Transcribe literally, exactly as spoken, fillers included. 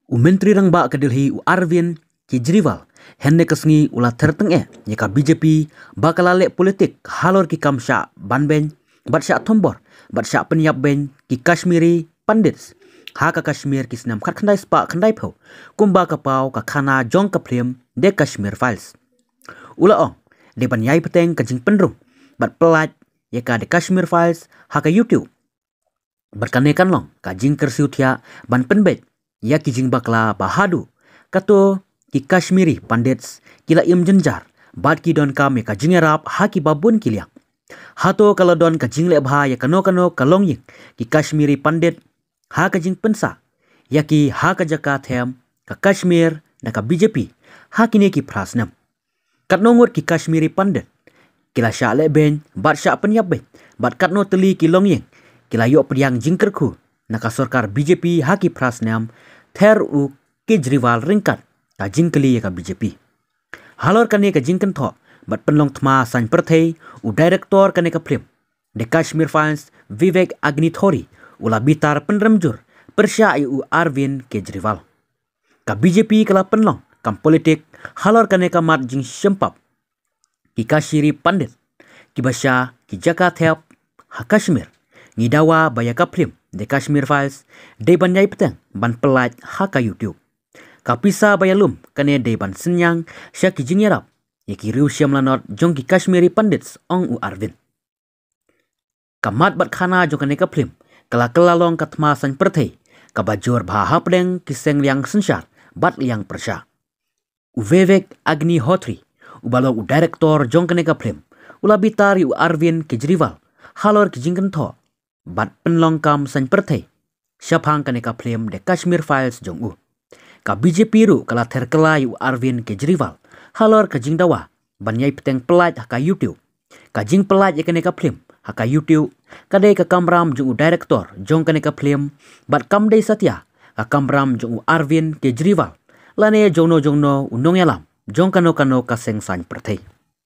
U Myntri Rangbah ka Delhi u Arvind Kejriwal hynne ka sngi u la ther tyngeh ïa ka B J P ba ka la leh politik halor ki kam shah banbeiñ bad shah thombor bad shah pynïap beiñ ki Kashmiri Pandits ha ka Kashmir ki snem khatkhyndai spah khyndaiphew, kumba ka paw ka khana jong ka phlim The Kashmir Files. U la ong, dei ban ïai bteng ka jingpynrung bad pyllait ïa ka The Kashmir Files ha ka YouTube. Bad kane kan long ka jingkyrsiew thiah ban pynbeit ïa ki jingbakla ba haduh kato ki Kashmiri Pandits ki la im jynjar bad ki donkam ïa ka jingïarap ha kiba bun ki liang. Hato ka la don ka jingleh bha ïa kano kano ka longïing ki Kashmiri Pandit ha ka jingpynsah ïa ki ha ka jaka them ka Kashmir na ka B J P ha kine ki phra snem? Katno ngut ki Kashmiri Pandit ki la shah leh beiñ bad shah pynïap beiñ, bad katno tylli ki longïing ki la ïoh pdiang jingkyrkhu na ka sorkar B J P ha ki phra snem, ther u Kejriwal ryngkat ka jingkylli ïa ka B J P. Halor kane ka jingkynthoh bad pynlong thma saiñ pyrthei, u director kane ka phlim The Kashmir Files, Vivek Agnihotri, u la bitar pynrem jur pyrshah ïa u Arvind Kejriwal. Ka B J P ka la pynlong kam politik halor kane ka mat jingshim pap ki Kashmiri Pandit kiba shah ki jaka thep ha Kashmir. Ngi dawa ba ïa ka phlim The Kashmir Files dei ban ïai bteng ban pyllait ha ka YouTube. Ka pisa ba ïalum kane dei ban synñiang sha ki jingïarap ïa ki riewshemlanot jong ki Kashmiri Pandits, ong u Arvind. Ka mat bad khana jong kane ka phlim ka la kylla long ka thma saiñ pyrthei kaba jur bha hapdeng ki seng liang synshar bad liang pyrshah. U Vivek Agnihotri, uba long u director jong kane ka phlim, u la bitar ïa u Arvind Kejriwal halor ki jingkynthoh bad pynlong kam saiñ pyrthei shaphang kane ka phlim The Kashmir Files jong u. Ka B J P ruh ka la ther kylla ïa u Arvind Kejriwal halor ka jingdawa ban ïai bteng pyllait ha ka YouTube. Ka jingpyllait ïa kane ka phlim ha ka YouTube ka dei ka kamram jong u director jong kane ka phlim, bad kam dei satia ka kamram jong u Arvind Kejriwal lane jongno jongno u nongïalam jong kano kano ka seng saiñ pyrthei.